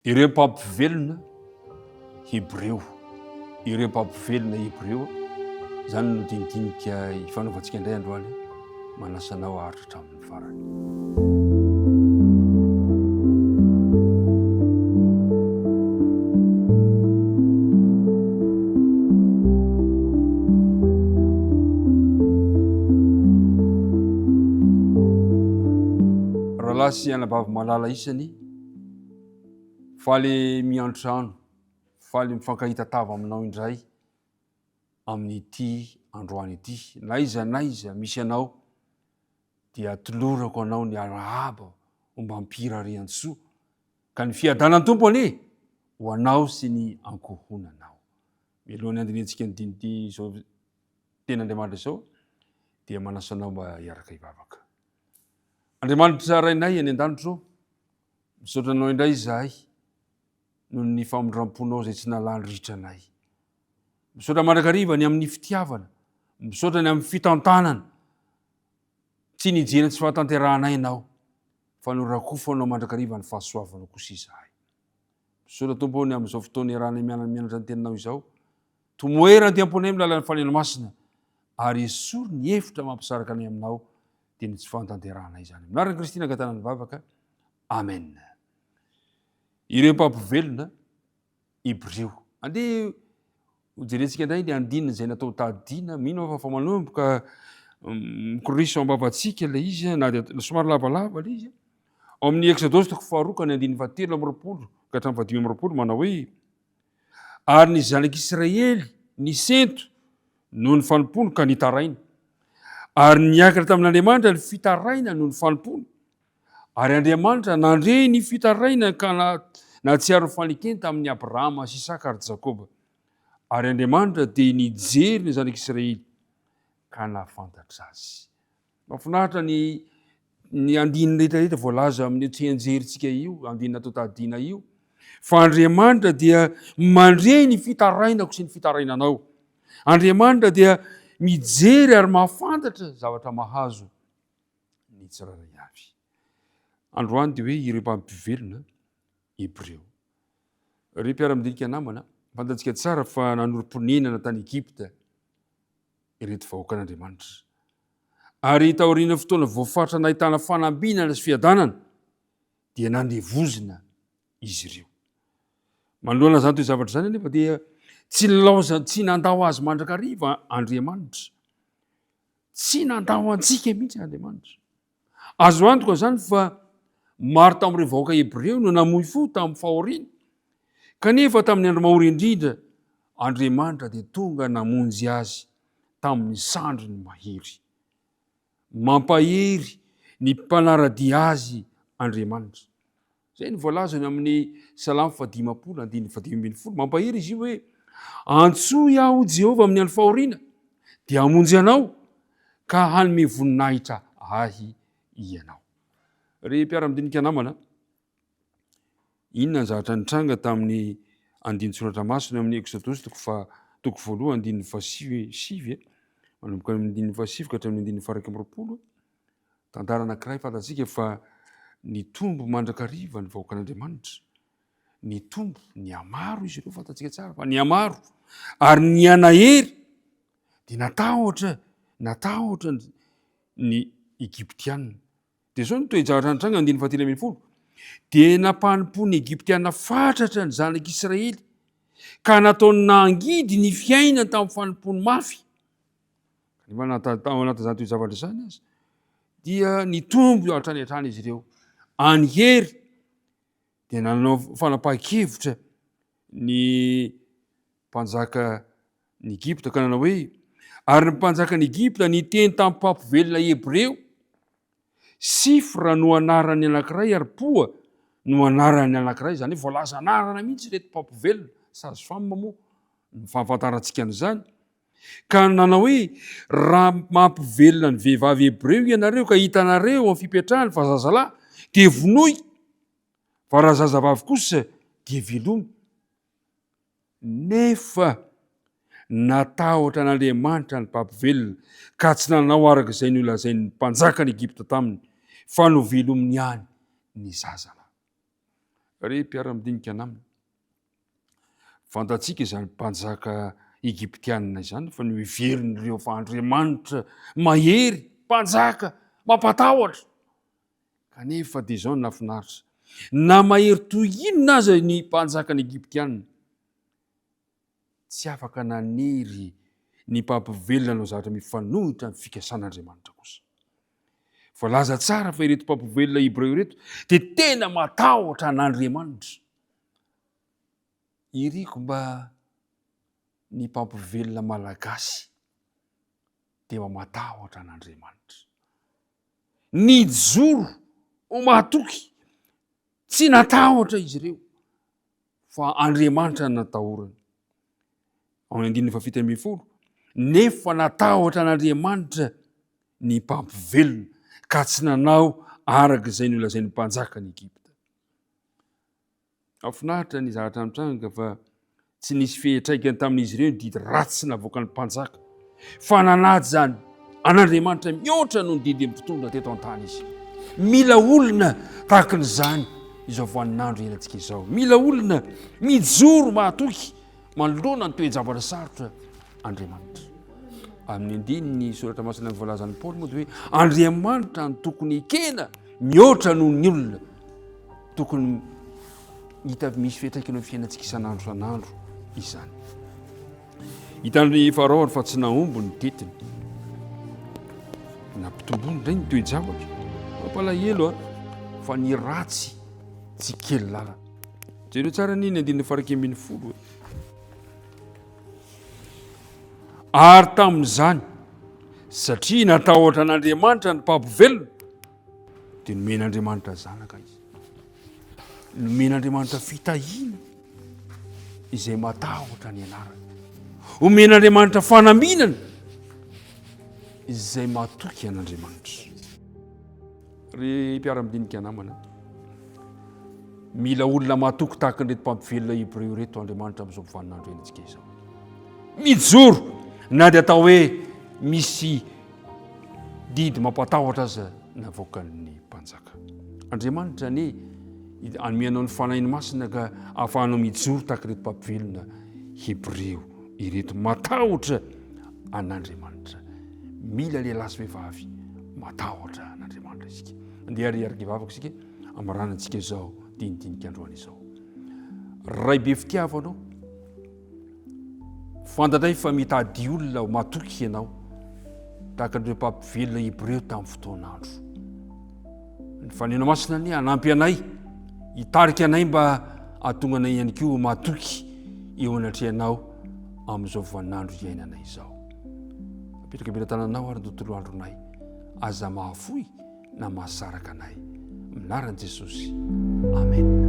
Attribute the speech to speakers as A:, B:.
A: Ireo mpampivelona Hebreo. Ireo mpampivelona Hebreo, izany no dinidinika ifanaovantsika indray androany. Manasa anao haharitra hatramin'ny farany. Rahalahy sy anabavy malala isany, Faly miantrano, faly mifankahita tava aminao indray amin'ity androany ity. Na aiza na aiza misy anao dia atolorako anao ny arahaba ombam-pirarian-tsoa ka ny fiadanan'ny Tompo anie ho anao sy ny ankohonanao. Mialohan'ny handinihantsika ny dinity izao tenin'Andriamanitra izao dia manasa anao mba hiaraka hivavaka. Andriamanitra Rainay any an-danitra ô, Misaotra Anao indray izahay noho ny famindram-ponao izay tsy nalany ritra anay. Misaotra mandrakariva ny amin'ny fitiavana, misaotra ny amin'ny fitantanana. Tsy nijery ny tsy fahatanterahanay Ianao, fa norakofanao mandrakariva ny fahasoavanao kosa izahay. Misaotra Tompo ô ny amin'izao fotoana iarahanay mianatra ny Teninao izao. Tomoera anty am-ponay amin'ny lalan'ny Fanahy Masina ary esory ny hevitra mampisaraka anay Aminao dia ny tsy fahatanterahanay izany. Amin'ny anaran'i Kristy nangatahana ny vavaka. Amen. Ireo mpampivelona Hebreo. Andeha hojerentsika indray ny andininy izay natao tadidina. Mino aho fa fa manomboka mm, mikoriso am-bavantsika ilay izy na dia somary lavalava ilay izy. Ao amin'ny Eksodosy toko faharoa ka ny andininy fahatelo amby 20 ka hatramin'ny fahadimy amby 20 manao hoe Ary ny zanak'Israely nisento noho ny fanompoany ka nitaraina. Ary niakatra tamin'Andriamanitra ny fitaraina noho ny fanompoany. Ary Andriamanitra nandre ny fitaraina ka nahatsiaro ny fanekeny tamin'i Abrahama sy Isaka ary Jakoba. Ary Andriamanitra dia nijery ny zanak'Israely ka nahafantatra azy. Mahafinaritra ny ny andininy rehetra rehetra voalaza amin'io tsianjerintsika io, andininy natao tadidina io, fa Andriamanitra dia mandre ny fitarainako sy ny fitarainanao. Andriamanitra dia mijery ary mahafantatra zavatra mahazo ny tsirairay avy. Androany dia hoe ireo mpampivelona Hebreo. Ry mpiara-midinika namana, fantatsika tsara fa nanorim-ponenana tany Egypta ireto vahoakan'Andriamanitra. Ary taorian'ny fotoana voafaritra nahitana fanambinana sy fiadanana, dia nandevozina izy ireo. Manoloana izany toe-javatra izany anefa dia tsy nilaozan, tsy nandao azy mandrakariva Andriamanitra. Tsy nandao antsika mihitsy Andriamanitra. Azo antoka izany fa maro tamin'ireo vahoaka hebreo no namoy fo tamin'ny fahoriana. Kanefa tamin'ny andro mahory indrindra, Andriamanitra dia tonga namonjy azy tamin'ny sandriny mahery. Mampahery ny mpanara-dia azy Andriamanitra. Izay no voalazany amin'ny Salamo fahadimampolo andininy fahadimy ambin'ny folo. Mampahery izy io hoe, Antsoy aho Jehovah amin'ny andro fahoriana, dia hamonjy anao, ka hanome voninahitra ahy ianao. Ry mpiara-midinika namana, inona ny zavatra nitranga tamin'ny andinin-tsoratra masina amin'ny Eksodosy toko fa toko voalohany andininy fahasivy, manomboka amin'ny andininy fahasivy ka hatramin'ny andininy faha-21? Tantara anankiray fantatsika fa nitombo mandrakariva ny vahoakan'Andriamanitra. Nitombo, nihamaro izy ireo, fantatsika tsara fa nihamaro ary nihanahery. Dia natahotra, natahotra ny Egyptiana. Dia izao ny toe-javatra nitranga andininy fahatelo ambin'ny folo. Dia nampanompoan'ny Egyptiana fatratra ny zanak'Israely ka nataony nangidy ny fiainany tamin'ny fanompoany mafy. Kanefa na tao anatin'izany toe-javatra izany aza, dia nitombo hatrany hatrany izy ireo. Any hery dia nanao fanapahan-kevitra ny mpanjaka ny Egypta ka nanao hoe, ary ny mpanjaka ny Egypta niteny tamin'ny mpampivelona hebreo, Sifra no anaran'ny anankiray ary Poa no anaran'ny anankiray, izany hoe voalaza anarana mihitsy ireto mpampivelona, sage femme moa ny fahafantarantsika an'izany. Ka nanao hoe, Raha mampivelona ny vehivavy hebreo ianareo ka hitanareo amin'ny fipetrahany fa zazalahy, dia vonoy, fa raha zazavavy kosa, dia velomy. Nefa natahotra an'Andriamanitra ny mpampivelona, ka tsy nanao araka izay nolazain'ny mpanjakan'i Egypta taminy, fa novelominy ihany ny zazalahy. Ry mpiara-midinika namana, fantatsika izany mpanjaka egyptianina izany fa noheverin'ireo fa andriamanitra mahery, mpanjaka mampatahotra. Kanefa dia izao no nahafinaritra, na mahery toy inona aza ny mpanjakan'ny egyptianina, tsy afaka nanery ny mpampivelona hanao zavatra mifanohitra amin'ny fikasan'Andriamanitra kosa. Voalaza tsara fa ireto mpampivelona hebreo ireto dia tena matahotra an'Andriamanitra. Iriko mba ny mpampivelona malagasy dia mba matahotra an'Andriamanitra. Nijoro ho mahatoky, tsy natahotra izy ireo. fa Andriamanitra no natahorany. Ao amin'ny andininy faha-17, nefa natahotra an'Andriamanitra ny mpampivelona ka tsy nanao araka izay nolazain'ny mpanjakan'i Egypta. Mahafinaritra ny zavatra nitranga fa tsy nisy fiantraikany tamin'izy ireo ny didy ratsy navoakan'ny mpanjaka. Fa nanaja izany an'Andriamanitra mihoatra noho ny didin'ny mpitondra teto an-tany izy. Mila olona tahaka an'izany izao vaninandro iainantsika izao. Mila olona mijoro mahatoky manoloana ny toe-javatra sarotra Andriamanitra. Amin'ny andininy soratra masina ny voalazan'i Paoly moa dia hoe Andriamanitra no tokony ekena mihoatra noho ny olona. Tokony hita misy fiantraikany amin'ny fiainantsika isan'andro isan'andro izany. Hitan'i Farao ary fa tsy nahomby ny tetiny. Nampitombony indray ny toe-javatra. Mampalahelo a, fa ny ratsy tsy kely lalana. Jereo tsara anie ny andininy faha 11 e. Ary tamin'izany, satria natahotra an'Andriamanitra ny mpampivelona, dia nomen'Andriamanitra zanaka izy. Nomen'Andriamanitra fitahiana izay matahotra ny anarany. Omen'Andriamanitra fanambinana izay matoky an'Andriamanitra. Ry mpiara-midinika namana, mila olona matoky tahaka an'ireto mpampivelona hebreo ireto Andriamanitra amin'izao vaninandro iainantsika izao. Mijoro na dia atao hoe misy Didy mampatahotra aza navoakan'ny mpanjaka. Andriamanitra anie hanome anao ny Fanahiny Masina ka ahafahanao mijoro tahaka ireto mpampivelona Hebreo ireto matahotra an'Andriamanitra. Mila lehilahy sy vehivavy matahotra an'Andriamanitra isika. Andeha ary hiaraka hivavaka isika hamaranantsika izao dinidinika androany izao. Ray be fitiavanao. Fantatray fa mitady olona ho matoky ianao, tahaka an'ireo mpampivelona Hebreo tamin'ny fotoan'andro. Ny Faneno Masina anie hanampy anay, hitarika anay mba hahatonga anay ihany koa ho matoky eo anatrehanao amin'izao vaninandro iainanay izao. Apetraka am-pelatananao ary ny tontolo andronay. Aza mahafoy na mahasaraka anay. Amin'ny anaran'i Jesosy. Amen.